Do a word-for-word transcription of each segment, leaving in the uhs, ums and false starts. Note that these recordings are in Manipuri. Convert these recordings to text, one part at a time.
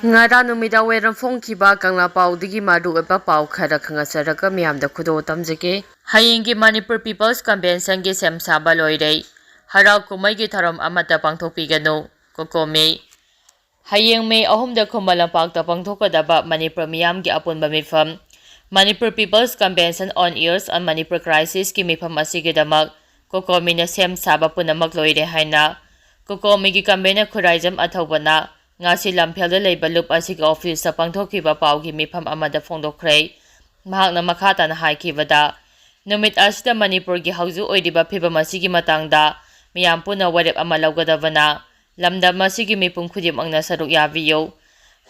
ꯉꯔꯥꯡ ꯅꯨꯃꯤꯗꯥꯡ ꯋꯥꯏꯔꯝ ꯐꯣꯡꯈꯤꯕ ꯀꯪꯂꯥ ꯄꯥꯎꯗꯒꯤ ꯃꯔꯨꯑꯣꯏꯕ ꯄꯥꯎ ꯈꯔ ꯈꯪꯍꯟꯖꯔꯒ ꯃꯤꯌꯥꯝꯗ ꯈꯨꯗꯣꯜ ꯇꯝꯖꯒꯦ꯫ ꯍꯌꯦꯡꯒꯤ ꯃꯅꯤꯄꯨꯔ ꯄꯤꯄꯜꯁ ꯀꯟꯚꯦꯟꯁꯟꯒꯤ ꯁꯦꯝ ꯁꯥꯕ ꯂꯣꯏꯔꯦ꯫ ꯍꯔꯥꯎ ꯀꯨꯝꯍꯩꯒꯤ ꯊꯧꯔꯝ ꯑꯃꯠꯇ ꯄꯥꯡꯊꯣꯛꯄꯤꯒꯅꯨ꯫ ꯀꯣꯀꯣꯃꯤ꯫ ꯍꯌꯦꯡ ꯃꯦ ꯑꯍꯨꯝꯗ ꯈꯨꯃꯟ ꯂꯝꯄꯥꯛꯇ ꯄꯥꯡꯊꯣꯛꯀꯗꯕ ꯃꯅꯤꯄꯨꯔ ꯃꯤꯌꯥꯝꯒꯤ ꯑꯄꯨꯟꯕ ꯃꯤꯐꯝ, Manipur people's convention on Youth and Manipur Crisisꯀꯤ ꯃꯤꯐꯝ ꯑꯁꯤꯒꯤꯗꯃꯛ ꯀꯣꯀꯣꯃꯤꯅ ꯁꯦꯝ ꯁꯥꯕ ꯄꯨꯝꯅꯃꯛ ꯂꯣꯏꯔꯦ ꯍꯥꯏꯅ ꯀꯣꯀꯣꯃꯤꯒꯤ ꯀꯟꯚꯦꯅꯔ ꯈꯨꯔꯥꯏꯖꯝ ꯑꯊꯧꯕꯅ ꯉꯁꯤ ꯂꯝꯐꯦꯜꯗ ꯂꯩꯕ ꯂꯨꯞ ꯑꯁꯤꯒꯤ ꯑꯣꯐꯤꯁꯇ ꯄꯥꯡꯊꯣꯛꯈꯤꯕ ꯄꯥꯎꯒꯤ ꯃꯤꯐꯝ ꯑꯃꯗ ꯐꯣꯡꯗꯣꯛꯈ꯭ꯔꯦ꯫ ꯃꯍꯥꯛꯅ ꯃꯈꯥ ꯇꯥꯅ ꯍꯥꯏꯈꯤꯕꯗ, ꯅꯨꯃꯤꯠ ꯑꯁꯤꯗ ꯃꯅꯤꯄꯨꯔꯒꯤ ꯍꯧꯖꯤꯛ ꯑꯣꯏꯔꯤꯕ ꯐꯤꯕꯝ ꯑꯁꯤꯒꯤ ꯃꯇꯥꯡꯗ ꯃꯤꯌꯥꯝ ꯄꯨꯟꯅ ꯋꯥꯔꯦꯞ ꯑꯃ ꯂꯧꯒꯗꯕꯅ ꯂꯝꯗꯝ ꯑꯁꯤꯒꯤ ꯃꯤꯄꯨꯝ ꯈꯨꯗꯤꯡꯃꯛꯅ ꯁꯔꯨꯛ ꯌꯥꯕꯤꯌꯨ꯫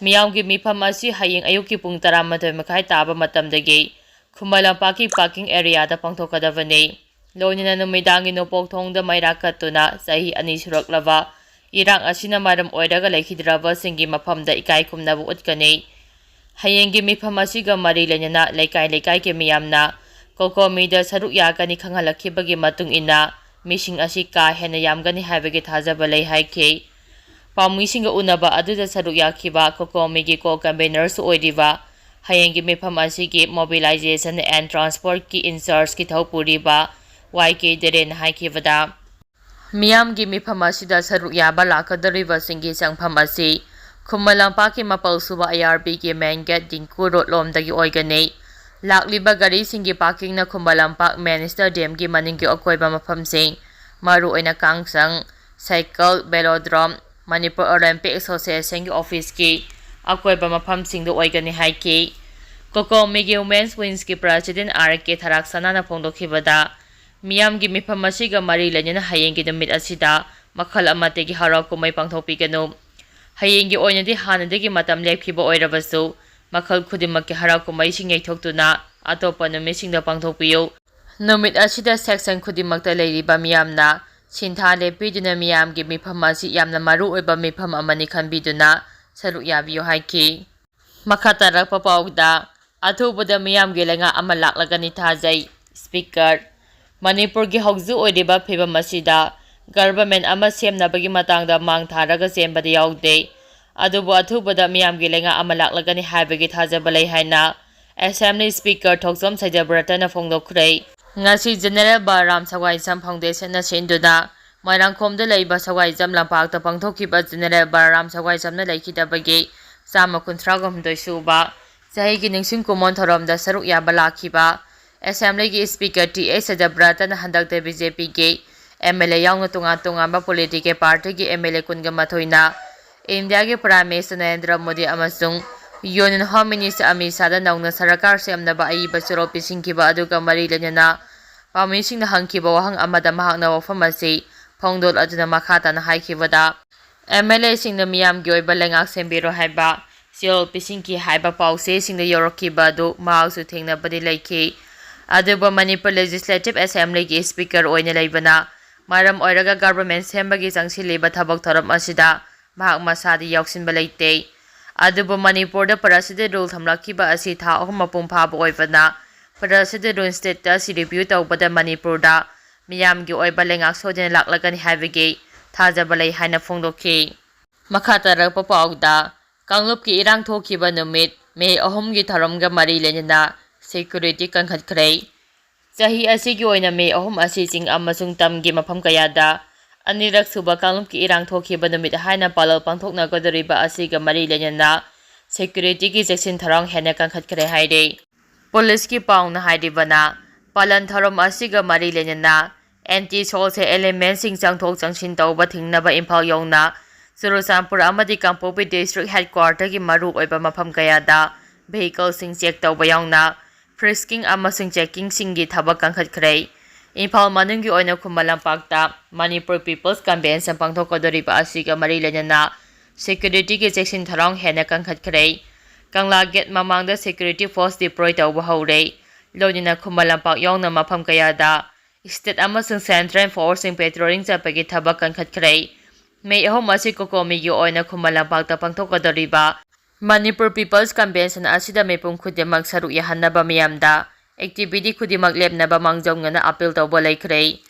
ꯃꯤꯌꯥꯝꯒꯤ ꯃꯤꯐꯝ ꯑꯁꯤ ꯍꯌꯦꯡ ꯑꯌꯨꯛꯀꯤ ꯄꯨꯡ ꯇꯔꯥꯃꯥꯊꯣꯏ ꯃꯈꯥꯏ ꯇꯥꯕ ꯃꯇꯝꯗꯒꯤ ꯈꯨꯃꯟ ꯂꯝꯄꯥꯛꯀꯤ ꯄꯥꯔꯀꯤꯡ ꯑꯦꯔꯤꯌꯥꯗ ꯄꯥꯡꯊꯣꯛꯀꯗꯕꯅꯤ꯫ ꯂꯣꯏꯅꯅ ꯅꯨꯃꯤꯗꯥꯡꯒꯤ ꯅꯣꯡꯄꯣꯛ ꯊꯣꯡꯗ ꯃꯩꯔꯥ ꯀꯠꯇꯨꯅ ꯆꯍꯤ ꯑꯅꯤ ꯁꯨꯔꯛꯂꯕ ꯏꯔꯥꯡ ꯑꯁꯤꯅ ꯃꯔꯝ ꯑꯣꯏꯔꯒ ꯂꯩꯈꯤꯗ꯭ꯔꯕꯁꯤꯡꯒꯤ ꯃꯐꯝꯗ ꯏꯀꯥꯏ ꯈꯨꯝꯅꯕ ꯎꯠꯀꯅꯤ꯫ ꯍꯌꯦꯡꯒꯤ ꯃꯤꯐꯝ ꯑꯁꯤꯒ ꯃꯔꯤ ꯂꯩꯅꯅ ꯂꯩꯀꯥꯏ ꯂꯩꯀꯥꯏꯒꯤ ꯃꯤꯌꯥꯝꯅ ꯀꯣꯀꯣꯃꯤꯗ ꯁꯔꯨꯛ ꯌꯥꯒꯅꯤ ꯈꯪꯍꯜꯂꯛꯈꯤꯕꯒꯤ ꯃꯇꯨꯡ ꯏꯟꯅ ꯃꯤꯁꯤꯡ ꯑꯁꯤ ꯀꯥ ꯍꯦꯟꯅ ꯌꯥꯝꯒꯅꯤ ꯍꯥꯏꯕꯒꯤ ꯊꯥꯖꯕ ꯂꯩ ꯍꯥꯏꯈꯤ꯫ ꯄꯥꯎꯃꯤꯁꯤꯡꯒ ꯎꯅꯕ ꯑꯗꯨꯗ ꯁꯔꯨꯛ ꯌꯥꯈꯤꯕ ꯀꯣꯀꯣꯃꯤꯒꯤ ꯀꯣ ꯀꯟꯚꯦꯅꯔꯁꯨ ꯑꯣꯏꯔꯤꯕ ꯍꯌꯦꯡꯒꯤ ꯃꯤꯐꯝ ꯑꯁꯤꯒꯤ Mobilization and Transportꯀꯤ in chargeꯀꯤ ꯊꯧ ꯄꯨꯔꯤꯕ ꯋꯥꯏ ꯀꯦ ꯗꯦꯔꯦꯟꯅ ꯍꯥꯏꯈꯤꯕꯗ, ꯃꯤꯌꯥꯝꯒꯤ ꯃꯤꯐꯝ ꯑꯁꯤꯗ ꯁꯔꯨꯛ ꯌꯥꯕ ꯂꯥꯛꯀꯗꯧꯔꯤꯕꯁꯤꯡꯒꯤ ꯆꯪꯐꯝ ꯑꯁꯤ ꯈꯨꯃꯟ ꯂꯝꯄꯥꯛꯀꯤ ꯃꯥꯄꯜ ꯁꯨꯕ ꯑꯥꯏ R ꯕꯤꯒꯤ main gate Dingko road ꯂꯣꯝꯗꯒꯤ ꯑꯣꯏꯒꯅꯤ꯫ ꯂꯥꯛꯂꯤꯕ ꯒꯥꯔꯤꯁꯤꯡꯒꯤ ꯄꯥꯔꯀꯤꯡꯅ ꯈꯨꯃꯟ ꯂꯝꯄꯥꯛ ꯃꯦꯟ ꯁ꯭ꯇꯦꯗꯤꯌꯝꯒꯤ ꯃꯅꯤꯡꯒꯤ ꯑꯀꯣꯏꯕ ꯃꯐꯝꯁꯤꯡ, ꯃꯔꯨꯑꯣꯏꯅ ꯀꯥꯡꯁꯪ, ꯁꯥꯏꯀꯜ ꯚꯦꯂꯣꯗ꯭ꯔꯣꯝ, ꯃꯅꯤꯄꯨꯔ ꯑꯣꯂꯦꯝꯄꯤꯛ ꯑꯦꯁꯣꯁꯤꯌꯦꯁꯟꯒꯤ ꯑꯣꯐꯤꯁꯀꯤ ꯑꯀꯣꯏꯕ ꯃꯐꯝꯁꯤꯡꯗ ꯑꯣꯏꯒꯅꯤ ꯍꯥꯏꯈꯤ꯫ ꯀꯣꯀꯣꯃꯤꯒꯤ ꯋꯨꯃꯦꯟꯁ ꯋꯤꯡꯁꯀꯤ ꯄ꯭ꯔꯦꯁꯤꯗꯦꯟ ꯑꯥꯔ ꯀꯦ ꯊꯔꯥꯛꯁꯅꯥꯅ ꯐꯣꯡꯗꯣꯛꯈꯤꯕꯗ, ꯃꯤꯌꯥꯝꯒꯤ ꯃꯤꯐꯝ ꯑꯁꯤꯒ ꯃꯔꯤ ꯂꯩꯅꯅ ꯍꯌꯦꯡꯒꯤ ꯅꯨꯃꯤꯠ ꯑꯁꯤꯗ ꯃꯈꯜ ꯑꯃꯠꯇꯒꯤ ꯍꯔꯥꯎ ꯀꯨꯝꯍꯩ ꯄꯥꯡꯊꯣꯛꯄꯤꯒꯅꯨ꯫ ꯍꯌꯦꯡꯒꯤ ꯑꯣꯏꯅꯗꯤ ꯍꯥꯟꯅꯗꯒꯤ ꯃꯇꯝ ꯂꯦꯞꯈꯤꯕ ꯑꯣꯏꯔꯕꯁꯨ, ꯃꯈꯜ ꯈꯨꯗꯤꯡꯃꯛꯀꯤ ꯍꯔꯥꯎ ꯀꯨꯝꯍꯩꯁꯤꯡ ꯌꯩꯊꯣꯛꯇꯨꯅ ꯑꯇꯣꯞꯄ ꯅꯨꯃꯤꯠꯁꯤꯡꯗ ꯄꯥꯡꯊꯣꯛꯄꯤꯌꯨ꯫ ꯅꯨꯃꯤꯠ ꯑꯁꯤꯗ ꯁꯦꯛꯁꯟ ꯈꯨꯗꯤꯡꯃꯛꯇ ꯂꯩꯔꯤꯕ ꯃꯤꯌꯥꯝꯅ ꯁꯤꯟꯊꯥ ꯂꯦꯞꯄꯤꯗꯨꯅ ꯃꯤꯌꯥꯝꯒꯤ ꯃꯤꯐꯝ ꯑꯁꯤ ꯌꯥꯝꯅ ꯃꯔꯨ ꯑꯣꯏꯕ ꯃꯤꯐꯝ ꯑꯃꯅꯤ ꯈꯟꯕꯤꯗꯨꯅ ꯁꯔꯨꯛ ꯌꯥꯕꯤꯌꯨ ꯍꯥꯏꯈꯤ꯫ ꯃꯈꯥ ꯇꯥꯔꯛꯄ ꯄꯥꯎꯗ, ꯑꯊꯨꯕꯗ ꯃꯤꯌꯥꯝꯒꯤ ꯂꯩꯉꯥꯛ ꯑꯃ ꯂꯥꯛꯂꯒꯅꯤ ꯊꯥꯖꯩ꯫ ꯁ꯭ꯄꯤꯀꯔ, ꯃꯅꯤꯄꯨꯔꯒꯤ ꯍꯧꯖꯤꯛ ꯑꯣꯏꯔꯤꯕ ꯐꯤꯕꯝ ꯑꯁꯤꯗ ꯒꯚꯔꯟꯃꯦꯟ ꯑꯃ ꯁꯦꯝꯅꯕꯒꯤ ꯃꯇꯥꯡꯗ ꯃꯥꯡ ꯊꯥꯔꯒ ꯆꯦꯟꯕꯗꯤ ꯌꯥꯎꯗꯦ꯫ ꯑꯗꯨꯕꯨ ꯑꯊꯨꯕꯗ ꯃꯤꯌꯥꯝꯒꯤ ꯂꯩꯉꯥꯛ ꯑꯃ ꯂꯥꯛꯂꯒꯅꯤ ꯍꯥꯏꯕꯒꯤ ꯊꯥꯖꯕ ꯂꯩ ꯍꯥꯏꯅ Assembly Speaker ꯊꯣꯛꯆꯣꯝ ꯁꯩꯗꯕ꯭ꯔꯇꯅ ꯐꯣꯡꯗꯣꯛꯈ꯭ꯔꯦ꯫ ꯉꯁꯤ General ꯕꯂꯔꯥꯝ ꯁꯒꯥꯏꯖꯝ Foundationꯅ ꯁꯤꯟꯗꯨꯅ ꯃꯣꯏꯔꯥꯡꯈꯣꯝꯗ ꯂꯩꯕ ꯁꯒꯥꯏꯖꯝ ꯂꯝꯄꯥꯛꯇ ꯄꯥꯡꯊꯣꯛꯈꯤꯕ General ꯕꯂꯔꯥꯝ ꯁꯒꯥꯏꯖꯝꯅ ꯂꯩꯈꯤꯗꯕꯒꯤ ꯆꯥꯝꯃ ꯀꯨꯟꯊ꯭ꯔꯥ ꯍꯨꯝꯗꯣꯏ ꯁꯨꯕ ꯆꯍꯤꯒꯤ ꯅꯤꯡꯁꯤꯡ ꯀꯨꯝꯑꯣꯟ ꯊꯧꯔꯝꯗ ꯁꯔꯨꯛ ꯌꯥꯕ ꯂꯥꯛꯈꯤꯕ Assemblyꯒꯤ Speaker ꯇꯤ ꯑꯦꯁ ꯁꯩꯗꯕ꯭ꯔꯇꯅ ꯍꯟꯗꯛꯇ BJPꯒꯤ MLA ꯌꯥꯎꯅ ꯇꯣꯉꯥꯟ ꯇꯣꯉꯥꯟꯕ political partyꯒꯤ MLA ꯀꯨꯟꯒ ꯃꯥꯊꯣꯏꯅ ꯏꯟꯗꯤꯌꯥꯒꯤ Prime Minister ꯅꯔꯦꯟꯗ꯭ꯔ ꯃꯣꯗꯤ ꯑꯃꯁꯨꯡ Union Home Minister ꯑꯃꯤꯠ ꯁꯥꯍꯗ ꯅꯧꯅ ꯁꯔꯀꯥꯔ ꯁꯦꯝꯅꯕ ꯑꯏꯕ ꯆꯦꯔꯣꯜ ꯄꯤꯁꯤꯟꯈꯤꯕ ꯑꯗꯨꯒ ꯃꯔꯤ ꯂꯩꯅꯅ ꯄꯥꯎꯃꯤꯁꯤꯡꯅ ꯍꯪꯈꯤꯕ ꯋꯥꯍꯪ ꯑꯃꯗ ꯃꯍꯥꯛꯅ ꯋꯥꯐꯝ ꯑꯁꯤ ꯐꯣꯡꯗꯣꯛꯂꯗꯨꯅ ꯃꯈꯥ ꯇꯥꯅ ꯍꯥꯏꯈꯤꯕꯗ, MLAꯁꯤꯡꯅ ꯃꯤꯌꯥꯝꯒꯤ ꯑꯣꯏꯕ ꯂꯩꯉꯥꯛ ꯁꯦꯝꯕꯤꯔꯣ ꯍꯥꯏꯕ ꯆꯦꯔꯣꯜ ꯄꯤꯁꯤꯟꯈꯤ ꯍꯥꯏꯕ ꯄꯥꯎꯆꯦꯁꯤꯡꯗ ꯌꯧꯔꯛꯈꯤꯕ ꯑꯗꯨ ꯃꯍꯥꯛꯁꯨ ꯊꯦꯡꯅꯕꯗꯤ ꯂꯩꯈꯤ꯫ ꯑꯗꯨꯕꯨ ꯃꯅꯤꯄꯨꯔ Legislative Assemblyꯒꯤ Speaker ꯑꯣꯏꯅ ꯂꯩꯕꯅ ꯃꯔꯝ ꯑꯣꯏꯔꯒ government ꯁꯦꯝꯕꯒꯤ ꯆꯪꯁꯤꯜꯂꯤꯕ ꯊꯕꯛ ꯊꯧꯔꯝ ꯑꯁꯤꯗ ꯃꯍꯥꯛ ꯃꯁꯥꯗꯤ ꯌꯥꯎꯁꯤꯟꯕ ꯂꯩꯇꯦ꯫ ꯑꯗꯨꯕꯨ ꯃꯅꯤꯄꯨꯔꯗ President Rule ꯊꯝꯂꯛꯈꯤꯕ ꯑꯁꯤ ꯊꯥ ꯑꯍꯨꯝ ꯃꯄꯨꯡ ꯐꯥꯕ ꯑꯣꯏꯕꯅ President Rule status review ꯇꯧꯕꯗ ꯃꯅꯤꯄꯨꯔꯗ ꯃꯤꯌꯥꯝꯒꯤ ꯑꯣꯏꯕ ꯂꯩꯉꯥꯛ ꯁꯣꯏꯗꯅ ꯂꯥꯛꯂꯒꯅꯤ ꯍꯥꯏꯕꯒꯤ ꯊꯥꯖꯕ ꯂꯩ ꯍꯥꯏꯅ ꯐꯣꯡꯗꯣꯛꯈꯤ꯫ ꯃꯈꯥ ꯇꯥꯔꯛꯄ ꯄꯥꯎꯗ, ꯀꯥꯡꯂꯨꯞꯀꯤ ꯏꯔꯥꯡ ꯊꯣꯛꯈꯤꯕ ꯅꯨꯃꯤꯠ May ꯑꯍꯨꯝꯒꯤ ꯊꯧꯔꯝꯒ ꯃꯔꯤ ꯂꯩꯅꯅ security ꯀꯟꯈꯠꯈ꯭ꯔꯦ꯫ ꯆꯍꯤ ꯑꯁꯤꯒꯤ ꯑꯣꯏꯅ May ꯑꯍꯨꯝ ꯑꯁꯤ ꯆꯤꯡ ꯑꯃꯁꯨꯡ ꯇꯝꯒꯤ ꯃꯐꯝ ꯀꯌꯥꯗ ꯑꯅꯤꯔꯛ ꯁꯨꯕ ꯀꯥꯡꯂꯨꯞꯀꯤ ꯏꯔꯥꯡ ꯊꯣꯛꯈꯤꯕ ꯅꯨꯃꯤꯠ ꯍꯥꯏꯅ ꯄꯥꯂꯜ ꯄꯥꯡꯊꯣꯛꯅꯒꯗꯧꯔꯤꯕ ꯑꯁꯤꯒ ꯃꯔꯤ ꯂꯩꯅꯅ securityꯒꯤ ꯆꯦꯛꯁꯤꯟ ꯊꯧꯔꯥꯡ ꯍꯦꯟꯅ ꯀꯟꯈꯠꯈ꯭ꯔꯦ ꯍꯥꯏꯔꯤ꯫ ꯄꯨꯂꯤꯁꯀꯤ ꯄꯥꯎꯅ ꯍꯥꯏꯔꯤꯕꯅ, ꯄꯥꯂꯟ ꯊꯧꯔꯝ ꯑꯁꯤꯒ ꯃꯔꯤ ꯂꯩꯅꯅ anti-social elementꯁꯤꯡ ꯆꯪꯊꯣꯛ ꯆꯪꯁꯤꯟ ꯇꯧꯕ ꯊꯤꯡꯅꯕ ꯏꯝꯐꯥꯜ ꯌꯧꯅ ꯆꯨꯔꯆꯥꯟꯄꯨꯔ ꯑꯃꯗꯤ ꯀꯥꯡꯄꯣꯛꯄꯤ district headquarterꯒꯤ ꯃꯔꯨ ꯑꯣꯏꯕ ꯃꯐꯝ ꯀꯌꯥꯗ vehicleꯁꯤꯡ check ꯇꯧꯕ ꯌꯥꯎꯅ frisking ꯑꯃꯁꯨꯡ checkingꯁꯤꯡꯒꯤ ꯊꯕꯛ ꯀꯟꯈꯠꯈ꯭ꯔꯦ꯫ ꯏꯝꯐꯥꯜ ꯃꯅꯨꯡꯒꯤ ꯑꯣꯏꯅ ꯈꯨꯃꯟ ꯂꯝꯄꯥꯛꯇ Manipur People's Convention ꯄꯥꯡꯊꯣꯛꯀꯗꯧꯔꯤꯕ ꯑꯁꯤꯒ ꯃꯔꯤ ꯂꯩꯅꯅ securityꯒꯤ ꯆꯦꯛꯁꯤꯟ ꯊꯧꯔꯥꯡ ꯍꯦꯟꯅ ꯀꯟꯈꯠꯈ꯭ꯔꯦ꯫ ꯀꯪꯂꯥ gate ꯃꯃꯥꯡꯗ security force deploy ꯇꯧꯕ ꯍꯧꯔꯦ꯫ ꯂꯣꯏꯅꯅ ꯈꯨꯃꯟ ꯂꯝꯄꯥꯛ ꯌꯥꯎꯅ ꯃꯐꯝ ꯀꯌꯥꯗ state ꯑꯃꯁꯨꯡ central forceꯁꯤꯡ patrolling ꯆꯠꯄꯒꯤ ꯊꯕꯛ ꯀꯟꯈꯠꯈ꯭ꯔꯦ꯫ May ꯑꯍꯨꯝ ꯑꯁꯤ COCOMIꯒꯤ ꯑꯣꯏꯅ ꯈꯨꯃꯟ ꯂꯝꯄꯥꯛꯇ ꯄꯥꯡꯊꯣꯛꯀꯗꯧꯔꯤꯕ Manipur People's Convention ꯑꯁꯤꯗ ꯃꯤꯄꯨꯝ ꯈꯨꯗꯤꯡꯃꯛ ꯁꯔꯨꯛ ꯌꯥꯍꯟꯅꯕ ꯃꯤꯌꯥꯝꯗ activity ꯈꯨꯗꯤꯡꯃꯛ ꯂꯦꯞꯅꯕ ꯃꯥꯡꯖꯧꯅꯅ appeal ꯇꯧꯕ ꯂꯩꯈ꯭ꯔꯦ꯫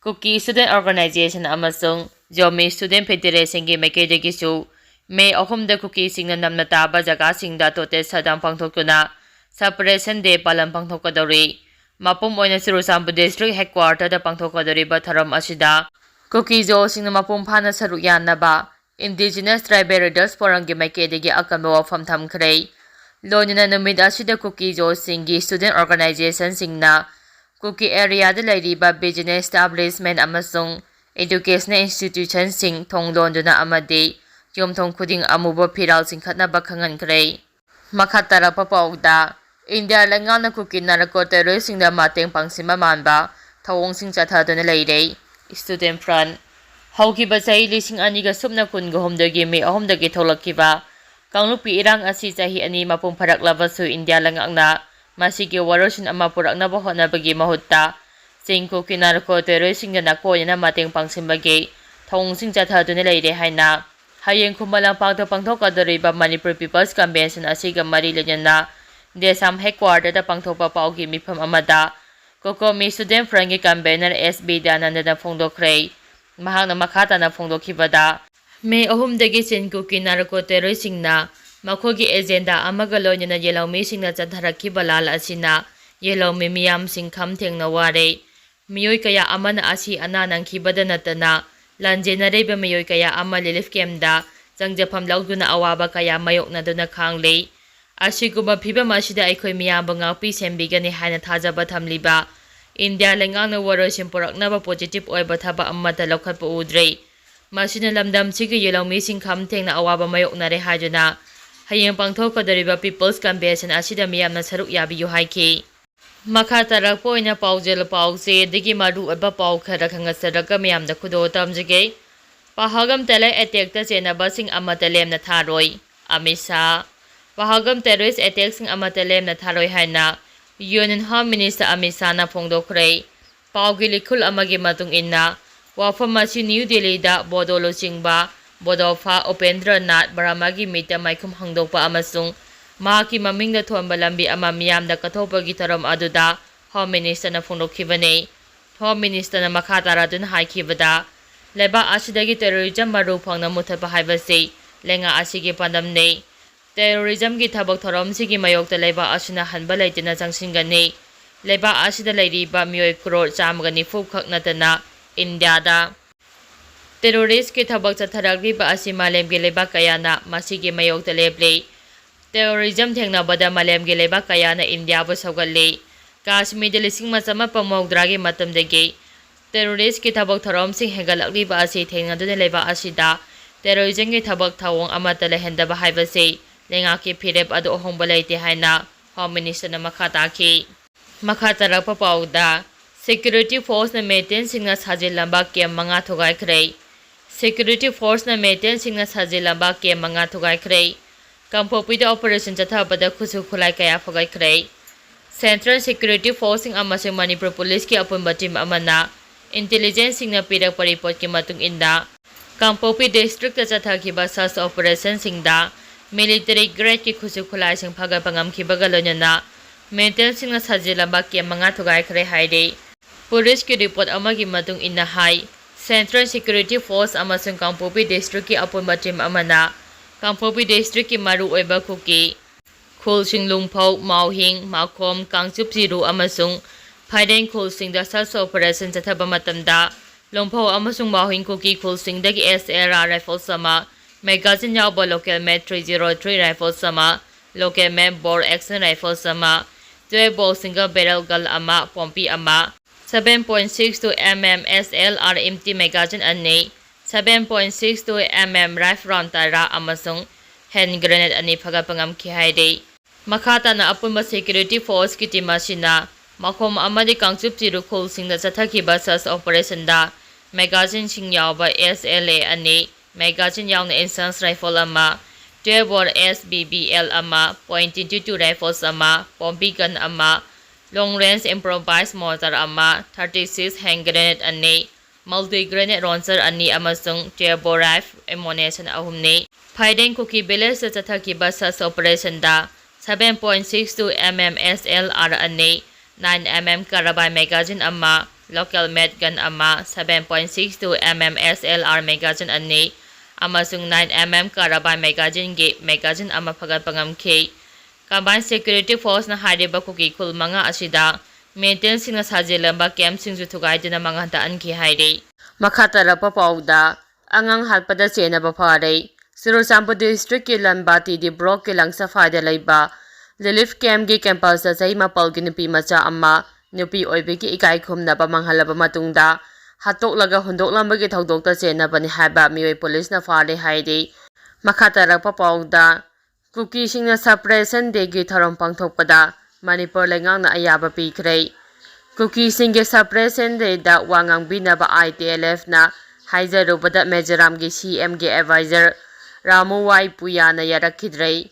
Kuki Student Organisation ꯑꯃꯁꯨꯡ Zomi Student Federationꯒꯤ ꯃꯥꯏꯀꯩꯗꯒꯤꯁꯨ ꯃꯦ ꯑꯍꯨꯝꯗ ꯀꯨꯀꯤꯁꯤꯡꯅ ꯅꯝꯅ ꯇꯥꯕ ꯖꯒꯥꯁꯤꯡꯗ total shutdown ꯄꯥꯡꯊꯣꯛꯇꯨꯅ Separation Day ꯄꯥꯂꯟ ꯄꯥꯡꯊꯣꯛꯀꯗꯧꯔꯤ꯫ ꯃꯄꯨꯝ ꯑꯣꯏꯅ ꯆꯨꯔꯆꯥꯟꯄꯨꯔ district headquarter ꯗ ꯄꯥꯡꯊꯣꯛꯀꯗꯧꯔꯤꯕ ꯊꯧꯔꯝ ꯑꯁꯤꯗ ꯀꯨꯀꯤ ꯖꯣꯁꯤꯡꯅ ꯃꯄꯨꯡ ꯐꯥꯅ ꯁꯔꯨꯛ ꯌꯥꯅꯕ Indigenous Tribal Leaders Forum ꯒꯤ ꯃꯥꯏꯀꯩꯗꯒꯤ ꯑꯀꯟꯕ ꯋꯥꯐꯝ ꯊꯝꯈ꯭ꯔꯦ꯫ ꯂꯣꯏꯅꯅ ꯅꯨꯃꯤꯠ ꯑꯁꯤꯗ ꯀꯨꯀꯤ ꯖꯣꯁꯤꯡꯒꯤ student organization ꯁꯤꯡꯅ ꯀꯨꯀꯤ area ꯗ ꯂꯩꯔꯤꯕ business establishment ꯑꯃꯁꯨꯡ educational institution ꯁꯤꯡ ꯊꯣꯡ ꯂꯣꯟꯗꯨꯅ ꯑꯃꯗꯤ ꯌꯨꯝꯊꯣꯡ ꯈꯨꯗꯤꯡ ꯑꯃꯨꯕ ꯐꯤꯔꯥꯜ ꯆꯤꯡꯈꯠꯅꯕ ꯈꯪꯍꯟꯈ꯭ꯔꯦ꯫ ꯃꯈꯥ ꯇꯥꯔꯛꯄ ꯄꯥꯎꯗ, ꯏꯟꯗꯤꯌꯥ ꯂꯩꯉꯥꯛꯅ ꯀꯨꯀꯤ ꯅꯥꯔꯀꯣ terrorist ꯁꯤꯡꯗ ꯃꯇꯦꯡ ꯄꯥꯡꯁꯤꯟꯕ ꯃꯥꯟꯕ ꯊꯧꯑꯣꯡꯁꯤꯡ ꯆꯠꯊꯗꯨꯅ ꯂꯩꯔꯦ꯫ Student Front꯫ ꯍꯧꯈꯤꯕ ꯆꯍꯤ ꯂꯤꯁꯤꯡ ꯑꯅꯤꯒ ꯁꯨꯞꯅ ꯀꯨꯟꯒ ꯍꯨꯝꯗꯣꯏꯒꯤ ꯃꯦ ꯑꯍꯨꯝꯗꯒꯤ ꯊꯣꯛꯂꯛꯈꯤꯕ ꯀꯥꯡꯂꯨꯞꯀꯤ ꯏꯔꯥꯡ ꯑꯁꯤ ꯆꯍꯤ ꯑꯅꯤ ꯃꯄꯨꯡ ꯐꯥꯔꯛꯂꯕꯁꯨ, ꯏꯟꯗꯤꯌꯥ ꯂꯩꯉꯥꯛꯅ ꯃꯁꯤꯒꯤ ꯋꯥꯔꯣꯏꯁꯤꯟ ꯑꯃ ꯄꯨꯔꯛꯅꯕ ꯍꯣꯠꯅꯕꯒꯤ ꯃꯍꯨꯠꯇ, ꯆꯤꯡ ꯀꯨꯀꯤ ꯅꯥꯔꯀꯣ terrorist ꯁꯤꯡꯗ ꯅꯥꯀꯣꯏꯅꯅ ꯃꯇꯦꯡ ꯄꯥꯡꯁꯤꯟꯕꯒꯤ ꯊꯧꯑꯣꯡꯁꯤꯡ ꯆꯠꯊꯗꯨꯅ ꯂꯩꯔꯦ ꯍꯥꯏꯅ ꯍꯌꯦꯡ ꯈꯨꯃꯟ ꯂꯝꯄꯥꯛꯇ ꯄꯥꯡꯊꯣꯛꯀꯗꯧꯔꯤꯕ Manipur People's Convention ꯑꯁꯤꯒ ꯃꯔꯤ ꯂꯩꯅꯅ ꯗꯦꯁꯥꯝ headquarter ꯗ ꯄꯥꯡꯊꯣꯛꯄ ꯄꯥꯎꯒꯤ ꯃꯤꯐꯝ ꯑꯃꯗ COCOMI Student Front ꯒꯤ convener S ꯕꯤꯗ꯭ꯌꯥꯅꯟꯗꯅ ꯐꯣꯡꯗꯣꯛꯈ꯭ꯔꯦ꯫ ꯃꯍꯥꯛꯅ ꯃꯈꯥ ꯇꯥꯅ ꯐꯣꯡꯗꯣꯛꯈꯤꯕꯗ, ꯃꯦ ꯑꯍꯨꯝꯗꯒꯤ ꯆꯤꯟ ꯀꯨꯀꯤ ꯅꯥꯔꯀꯣ terrorist ꯁꯤꯡꯅ ꯃꯈꯣꯏꯒꯤ agenda ꯑꯃꯒ ꯂꯣꯏꯅꯅ ꯌꯦꯜꯍꯧꯃꯤꯁꯤꯡꯅ ꯆꯠꯊꯔꯛꯈꯤꯕ ꯂꯥꯜ ꯑꯁꯤꯅ ꯌꯦꯜꯍꯧꯃꯤ ꯃꯤꯌꯥꯝꯁꯤꯡ ꯈꯝ ꯊꯦꯡꯅ ꯋꯥꯔꯦ꯫ ꯃꯤꯑꯣꯏ ꯀꯌꯥ ꯑꯃꯅ ꯑꯁꯤ ꯑꯅꯥ ꯅꯪꯈꯤꯕꯗ ꯅꯠꯇꯅ, ꯂꯥꯟꯖꯦꯟꯅꯔꯤꯕ ꯃꯤꯑꯣꯏ ꯀꯌꯥ ꯑꯃ relief camp ꯗ ꯆꯪꯖꯐꯝ ꯂꯧꯗꯨꯅ ꯑꯋꯥꯕ ꯀꯌꯥ ꯃꯥꯌꯣꯛꯅꯗꯨꯅ ꯈꯥꯡꯂꯤ꯫ ꯑꯁꯤꯒꯨꯝꯕ ꯐꯤꯚꯝ ꯑꯁꯤꯗ ꯑꯩꯈꯣꯏ ꯃꯤꯌꯥꯝꯕꯨ ꯉꯥꯛꯄꯤ ꯁꯦꯟꯕꯤꯒꯅꯤ ꯍꯥꯏꯅ ꯊꯥꯖꯕ ꯊꯝꯂꯤꯕ ꯏꯟꯗꯤꯌꯥ ꯂꯩꯉꯥꯛꯅ ꯋꯥꯔꯣꯏꯁꯤꯟ ꯄꯨꯔꯛꯅꯕ positive ꯑꯣꯏꯕ ꯊꯕꯛ ꯑꯃꯠꯇ ꯂꯧꯈꯠꯄ ꯎꯗ꯭ꯔꯤ꯫ ꯃꯁꯤꯅ ꯂꯝꯗꯝꯁꯤꯒꯤ ꯌꯦꯜꯍꯧꯃꯤꯁꯤꯡ ꯈꯝ ꯊꯦꯡꯅ ꯑꯋꯥꯕ ꯃꯥꯌꯣꯛꯅꯔꯦ ꯍꯥꯏꯗꯨꯅ ꯍꯌꯦꯡ ꯄꯥꯡꯊꯣꯛꯀꯗꯧꯔꯤꯕ People's Convention ꯑꯁꯤꯗ ꯃꯤꯌꯥꯝꯅ ꯁꯔꯨꯛ ꯌꯥꯕꯤꯌꯨ ꯍꯥꯏꯈꯤ꯫ ꯃꯈꯥ ꯇꯥꯔꯛꯄ ꯑꯣꯏꯅ ꯄꯥꯎꯖꯦꯜ ꯄꯥꯎꯆꯦꯗꯒꯤ ꯃꯔꯨꯑꯣꯏꯕ ꯄꯥꯎ ꯈꯔ ꯈꯪꯍꯟꯖꯔꯒ ꯃꯤꯌꯥꯝꯗ ꯈꯨꯗꯣꯜ ꯇꯝꯖꯒꯦ꯫ ꯄꯍꯜꯒꯝ terror attack ꯇ ꯆꯦꯟꯅꯕꯁꯤꯡ ꯑꯃꯠꯇ ꯂꯦꯝꯅ ꯊꯥꯔꯣꯏ꯫ ꯑꯃꯤꯠ ꯁꯥ꯫ ꯄꯍꯜꯒꯝ terrorist attack ꯁꯤꯡ ꯑꯃꯠꯇ ꯂꯦꯝꯅ ꯊꯥꯔꯣꯏ ꯍꯥꯏꯅ Union Home Minister ꯑꯃꯤꯠ ꯁꯥꯅ ꯐꯣꯡꯗꯣꯛꯈ꯭ꯔꯦ꯫ ꯄꯥꯎꯒꯤ ꯂꯤꯈꯨꯜ ꯑꯃꯒꯤ ꯃꯇꯨꯡ ꯏꯟꯅ, ꯋꯥꯐꯝ ꯑꯁꯤ ꯅ꯭ꯌꯨ ꯗꯤꯜꯂꯤꯗ ꯕꯣꯗꯣ ꯂꯨꯆꯤꯡꯕ ꯕꯣꯗꯣꯐꯥ ꯎꯄꯦꯟꯗ꯭ꯔ ꯅꯥꯊ ꯕꯔꯃꯥꯒꯤ ꯃꯤꯠꯇ ꯃꯥꯏꯈꯨꯝ ꯍꯥꯡꯗꯣꯛꯄ ꯑꯃꯁꯨꯡ ꯃꯍꯥꯛꯀꯤ ꯃꯃꯤꯡꯗ ꯊꯣꯟꯕ ꯂꯝꯕꯤ ꯑꯃ ꯃꯤꯌꯥꯝꯗ ꯀꯠꯊꯣꯛꯄꯒꯤ ꯊꯧꯔꯝ ꯑꯗꯨꯗ Home Minister ꯅ ꯐꯣꯡꯗꯣꯛꯈꯤꯕꯅꯤ꯫ Home Minister ꯅ ꯃꯈꯥ ꯇꯥꯔꯗꯨꯅ ꯍꯥꯏꯈꯤꯕꯗ, ꯂꯩꯕꯥꯛ ꯑꯁꯤꯗꯒꯤ terrorism ꯃꯔꯨ ꯐꯪꯅ ꯃꯨꯊꯠꯄ ꯍꯥꯏꯕꯁꯤ ꯂꯩꯉꯥꯛ ꯑꯁꯤꯒꯤ ꯄꯥꯟꯗꯝꯅꯤ꯫ Terrorismꯒꯤ ꯊꯕꯛ ꯊꯧꯔꯝꯁꯤꯒꯤ ꯃꯥꯌꯣꯛꯇ ꯂꯩꯕꯥꯛ ꯑꯁꯤꯅ ꯍꯟꯕ ꯂꯩꯇꯅ ꯆꯪꯁꯤꯟꯒꯅꯤ꯫ ꯂꯩꯕꯥꯛ ꯑꯁꯤꯗ ꯂꯩꯔꯤꯕ ꯃꯤꯑꯣꯏ ꯀ꯭ꯔꯣꯔ ꯆꯥꯝꯃꯒ ꯅꯤꯐꯨ ꯈꯛ ꯅꯠꯇꯅ ꯏꯟꯗꯤꯌꯥꯗ terroristꯀꯤ ꯊꯕꯛ ꯆꯠꯊꯔꯛꯂꯤꯕ ꯑꯁꯤ ꯃꯥꯂꯦꯝꯒꯤ ꯂꯩꯕꯥꯛ ꯀꯌꯥꯅ ꯃꯁꯤꯒꯤ ꯃꯥꯌꯣꯛꯇ ꯂꯦꯞꯂꯤ꯫ Terrorism ꯊꯦꯡꯅꯕꯗ ꯃꯥꯂꯦꯝꯒꯤ ꯂꯩꯕꯥꯛ ꯀꯌꯥꯅ ꯏꯟꯗꯤꯌꯥꯕꯨ ꯁꯧꯒꯠꯂꯤ꯫ ꯀꯥꯁꯃꯤꯔꯗ ꯂꯤꯁꯤꯡ ꯑꯃ ꯆꯃꯥꯄꯟ ꯃꯧꯗ꯭ꯔꯥꯒꯤ ꯃꯇꯝꯗꯒꯤ terroristꯀꯤ ꯊꯕꯛ ꯊꯧꯔꯝꯁꯤꯡ ꯍꯦꯟꯒꯠꯂꯛꯂꯤꯕ ꯑꯁꯤ ꯊꯦꯡꯅꯗꯨꯅ ꯂꯩꯕꯥꯛ ꯑꯁꯤꯗ terrorismꯒꯤ ꯊꯕꯛ ꯊꯧꯑꯣꯡ ꯑꯃꯠꯇ ꯂꯩꯍꯟꯗꯕ ꯍꯥꯏꯕꯁꯤ ꯂꯩꯉꯥꯛꯀꯤ ꯐꯤꯔꯦꯞ ꯑꯗꯨ ꯑꯍꯣꯡꯕ ꯂꯩꯇꯦ ꯍꯥꯏꯅ Home Ministerꯅ ꯃꯈꯥ ꯇꯥꯈꯤ꯫ ꯃꯈꯥ ꯇꯥꯔꯛꯄ ꯄꯥꯎꯗ, Security Forceꯅ militantsꯁꯤꯡꯅ ꯁꯥꯖꯤꯜꯂꯝꯕ camp ꯃꯉꯥ ꯊꯨꯒꯥꯏꯈ꯭ꯔꯦ꯫ Security Forceꯅ militantsꯁꯤꯡꯅ ꯁꯥꯖꯤꯜꯂꯝꯕ camp ꯃꯉꯥ ꯊꯨꯒꯥꯏꯈ꯭ꯔꯦ꯫ ꯀꯥꯡꯄꯣꯛꯄꯤꯗ operation ꯆꯠꯊꯕꯗ ꯈꯨꯠꯁꯨ ꯈꯨꯠꯂꯥꯏ ꯀꯌꯥ ꯐꯒꯠꯈ꯭ꯔꯦ꯫ Central Security Forceꯁꯤꯡ ꯑꯃꯁꯨꯡ ꯃꯅꯤꯄꯨꯔ Policeꯀꯤ ꯑꯄꯨꯟꯕ team ꯑꯃꯅ intelligenceꯁꯤꯡꯅ ꯄꯤꯔꯛꯄ reportꯀꯤ ꯃꯇꯨꯡ ꯏꯟꯅ, ꯀꯥꯡꯄꯣꯛꯄꯤ districtꯇ ꯆꯠꯊꯈꯤꯕ search operationꯁꯤꯡꯗ military gradeꯀꯤ ꯈꯨꯠꯁꯨ ꯈꯨꯠꯂꯥꯏꯁꯤꯡ ꯐꯒꯠꯄ ꯉꯝꯈꯤꯕꯒ ꯂꯣꯏꯅꯅ militansꯤꯡꯅ ꯁꯥꯖꯤꯜꯂꯝꯕ camp ꯃꯉꯥ ꯊꯨꯒꯥꯏꯈ꯭ꯔꯦ ꯍꯥꯏꯔꯤ꯫ Policeꯀꯤ report ꯑꯃꯒꯤ ꯃꯇꯨꯡ ꯏꯟꯅ ꯍꯥꯏ, Central Security Force ꯑꯃꯁꯨꯡ ꯀꯥꯡꯄꯣꯛꯄꯤ districtꯀꯤ ꯑꯄꯨꯟꯕ team ꯑꯃꯅ ꯀꯥꯡꯄꯣꯛꯄꯤ districtꯀꯤ ꯃꯔꯨꯑꯣꯏꯕ ꯀꯨꯀꯤ ꯈꯨꯜꯁꯤꯡ ꯂꯨꯡꯐꯧ, ꯃꯥꯎꯍꯤꯡ, ꯃꯥꯈꯣꯝ, ꯀꯥꯡꯆꯨꯞ ꯆꯤꯔꯨ ꯑꯃꯁꯨꯡ ꯐꯥꯏꯔꯦꯡ ꯈꯨꯜꯁꯤꯡꯗ search operation ꯆꯠꯊꯕ ꯃꯇꯝꯗ ꯂꯨꯡꯐꯧ ꯑꯃꯁꯨꯡ ꯃꯥꯎꯍꯤꯡ ꯀꯨꯀꯤ ꯈꯨꯜꯁꯤꯡꯗꯒꯤ S L R rifles ꯑꯃ, magazine ꯌꯥꯎꯕ local made three zero three rifles ꯑꯃ, local made bolt action rifles ꯑꯃ, twelve bore single barrel gun ꯑꯃ, ꯄꯣꯝꯄꯤ ꯑꯃ, seven point six two M M S L R empty magazine ꯑꯅꯤ, seven point six two M M rifle round ꯇꯔꯥ ꯑꯃꯁꯨꯡ hand grenade ꯑꯅꯤ ꯐꯒꯠꯄ ꯉꯝꯈꯤ ꯍꯥꯏꯔꯤ꯫ ꯃꯈꯥ ꯇꯥꯅ ꯑꯄꯨꯟꯕ security forceꯀꯤ team ꯑꯁꯤꯅ ꯃꯈꯣꯝ ꯑꯃꯗꯤ ꯀꯥꯡꯆꯨꯞ ꯆꯤꯔꯨ ꯈꯨꯜꯁꯤꯡꯗ ꯆꯠꯊꯈꯤꯕ search operationꯗ magazineꯁꯤꯡ ꯌꯥꯎꯕ S L A ꯑꯅꯤ, magazine ꯌꯥꯎꯅ instance rifle ꯑꯃ, twelve bore S B B L ꯑꯃ, point twenty two rifles ꯑꯃ, ꯄꯣꯝꯄꯤ gun ꯑꯃ, long range improvised mortar ꯑꯃ, thirty six hand grenade ꯑꯅꯤ, multi grenade launcher ꯑꯅꯤ ꯑꯃꯁꯨꯡ twelve bore rifle ammunition ꯑꯍꯨꯝꯅꯤ꯫ ꯐꯥꯏꯔꯦꯡ ꯀꯨꯀꯤ villageꯇ ꯆꯠꯊꯈꯤꯕ search operationꯗ seven point six two M M S L R ꯑꯅꯤ, nine M M carbine magazine ꯑꯃ, local made gun ꯑꯃ, seven point six two M M S L R magazine ꯑꯅꯤ, ꯑꯃꯁꯨꯡ nine M M carbine magazineꯒꯤ magazine ꯑꯃ ꯐꯒꯠꯄ ꯉꯝꯈꯤ꯫ Combined Security Forceꯅ ꯍꯥꯏꯔꯤꯕ ꯀꯨꯀꯤ ꯈꯨꯜ ꯃꯉꯥ ꯑꯁꯤꯗ militantꯁꯤꯡꯅ ꯁꯥꯖꯤꯜꯂꯝꯕ campꯁꯤꯡꯁꯨ ꯊꯨꯒꯥꯏꯗꯨꯅ ꯃꯥꯡꯍꯟ ꯇꯥꯛꯍꯟꯈꯤ ꯍꯥꯏꯔꯤ꯫ ꯃꯈꯥ ꯇꯥꯔꯛꯄ ꯄꯥꯎꯗ, ꯑꯉꯥꯡ ꯍꯥꯠꯄꯗ ꯆꯦꯟꯅꯕ ꯐꯥꯔꯦ꯫ ꯆꯨꯔꯆꯥꯟꯄꯨꯔ districtꯀꯤ ꯂꯝꯕꯥ ꯇꯤ ꯗꯤ blockꯀꯤ ꯂꯪꯁꯐꯥꯏꯗ ꯂꯩꯕ relief campꯀꯤ campusꯇ ꯆꯍꯤ ꯃꯥꯄꯜꯒꯤ ꯅꯨꯄꯤ ꯃꯆꯥ ꯑꯃ ꯅꯨꯄꯤ ꯑꯣꯏꯕꯒꯤ ꯏꯀꯥꯏ ꯈꯨꯝꯅꯕ ꯃꯥꯡꯍꯜꯂꯕ ꯃꯇꯨꯡꯗ ꯍꯥꯠꯇꯣꯛꯂꯒ ꯍꯨꯟꯗꯣꯛꯂꯝꯕꯒꯤ ꯊꯧꯗꯣꯛꯇ ꯆꯦꯟꯅꯕꯅꯤ ꯍꯥꯏꯕ ꯃꯤꯑꯣꯏ policeꯅ ꯐꯥꯔꯦ ꯍꯥꯏꯔꯤ꯫ ꯃꯈꯥ ꯇꯥꯔꯛꯄ ꯄꯥꯎꯗ, ꯀꯨꯀꯤꯁꯤꯡꯅ Separation Dayꯒꯤ ꯊꯧꯔꯝ ꯄꯥꯡꯊꯣꯛꯄꯗ ꯃꯅꯤꯄꯨꯔ ꯂꯩꯉꯥꯛꯅ ꯑꯌꯥꯕ ꯄꯤꯈ꯭ꯔꯦ꯫ ꯀꯨꯀꯤꯁꯤꯡꯒꯤ Separation Dayꯗ ꯋꯥ ꯉꯥꯡꯕꯤꯅꯕ I T L Fꯅ ꯍꯥꯏꯖꯔꯨꯕꯗ ꯃꯤꯖꯣꯔꯥꯝꯒꯤ C Mꯒꯤ advisor ꯔꯥꯃꯨ ꯋꯥꯏ ꯄꯨꯌꯥꯅ ꯌꯥꯔꯛꯈꯤꯗ꯭ꯔꯦ꯫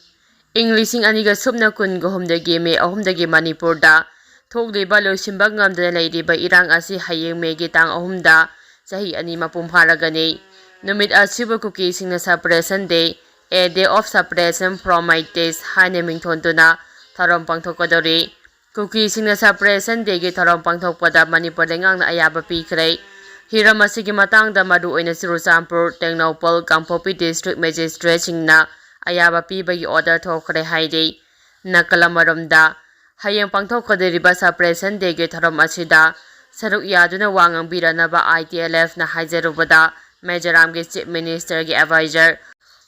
ꯏꯪ ꯂꯤꯁꯤꯡ ꯑꯅꯤꯒ ꯁꯨꯞꯅ ꯀꯨꯟꯒ ꯍꯨꯝꯗꯒꯤ ꯃꯦ ꯑꯍꯨꯝꯗꯒꯤ ꯃꯅꯤꯄꯨꯔꯗ ꯊꯣꯛꯂꯤꯕ ꯂꯣꯏꯁꯤꯟꯕ ꯉꯝꯗꯅ ꯂꯩꯔꯤꯕ ꯏꯔꯥꯡ ꯑꯁꯤ ꯍꯌꯦꯡ ꯃꯦꯒꯤ ꯇꯥꯡ ꯑꯍꯨꯝꯗ ꯆꯍꯤ ꯑꯅꯤ ꯃꯄꯨꯡ ꯐꯥꯔꯒꯅꯤ꯫ ꯅꯨꯃꯤꯠ ꯑꯁꯤꯕꯨ ꯀꯨꯀꯤꯁꯤꯡꯅ Separation Day, A Day of Separation from Meiteis ꯍꯥꯏꯅ ꯃꯤꯡꯊꯣꯟꯗꯨꯅ ꯊꯧꯔꯝ ꯄꯥꯡꯊꯣꯛꯀꯗꯧꯔꯤ꯫ ꯀꯨꯀꯤꯁꯤꯡꯅ Separation Dayꯒꯤ ꯊꯧꯔꯝ ꯄꯥꯡꯊꯣꯛꯄꯗ ꯃꯅꯤꯄꯨꯔ ꯂꯩꯉꯥꯛꯅ ꯑꯌꯥꯕ ꯄꯤꯈ꯭ꯔꯦ꯫ ꯍꯤꯔꯝ ꯑꯁꯤꯒꯤ ꯃꯇꯥꯡꯗ ꯃꯔꯨꯑꯣꯏꯅ ꯆꯨꯔꯆꯥꯟꯄꯨꯔ, ꯇꯦꯡꯅꯧꯄꯜ, ꯀꯥꯡꯄꯣꯛꯄꯤ district magistrateꯁꯤꯡꯅ ꯑꯌꯥꯕ ꯄꯤꯕꯒꯤ order ꯊꯣꯛꯈ꯭ꯔꯦ ꯍꯥꯏꯔꯤ꯫ ꯅꯥꯀꯜ ꯑꯃꯔꯣꯝꯗ, ꯍꯌꯦꯡ ꯄꯥꯡꯊꯣꯛꯀꯗꯧꯔꯤꯕ Separation Dayꯒꯤ ꯊꯧꯔꯝ ꯑꯁꯤꯗ ꯁꯔꯨꯛ ꯌꯥꯗꯨꯅ ꯋꯥ ꯉꯥꯡꯕꯤꯔꯅꯕ I T L Fꯅ ꯍꯥꯏꯖꯔꯨꯕꯗ ꯃꯤꯖꯣꯔꯥꯝꯒꯤ Chief Ministerꯒꯤ advisor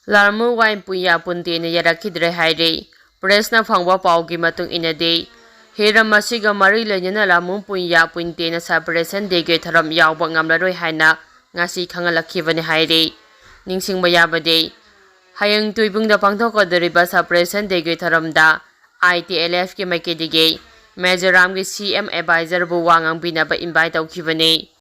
ꯂꯥꯔꯃꯨ ꯋꯥꯏꯟ ꯄꯨꯌꯥ ꯄꯨꯟꯇꯦꯅ ꯌꯥꯔꯛꯈꯤꯗ꯭ꯔꯦ ꯍꯥꯏꯔꯤ꯫ Pressꯅ ꯐꯪꯕ ꯄꯥꯎꯒꯤ ꯃꯇꯨꯡ ꯏꯟꯅꯗꯤ, ꯍꯤꯔꯝ ꯑꯁꯤꯒ ꯃꯔꯤ ꯂꯩꯅꯅ ꯂꯥꯔꯃꯨ ꯄꯨꯌꯥ ꯄꯨꯟꯇꯦꯅ Separation Dayꯒꯤ ꯊꯧꯔꯝ ꯌꯥꯎꯕ ꯉꯝꯂꯔꯣꯏ ꯍꯥꯏꯅ ꯉꯁꯤ ꯈꯪꯍꯜꯂꯛꯈꯤꯕꯅꯤ ꯍꯥꯏꯔꯤ꯫ ꯅꯤꯡꯁꯤꯡꯕ ꯌꯥꯕꯗꯤ, ꯍꯌꯦꯡ ꯇꯨꯏꯕꯨꯡꯗ ꯄꯥꯡꯊꯣꯛꯀꯗꯧꯔꯤꯕ Separation Dayꯒꯤ ꯊꯧꯔꯝꯗ I T L Fꯀꯤ ꯃꯥꯏꯀꯩꯗꯒꯤ ꯃꯤꯖꯣꯔꯥꯝꯒꯤ C M advisorꯕꯨ ꯋꯥ ꯉꯥꯡꯕꯤꯅꯕ invite ꯇꯧꯈꯤꯕꯅꯤ꯫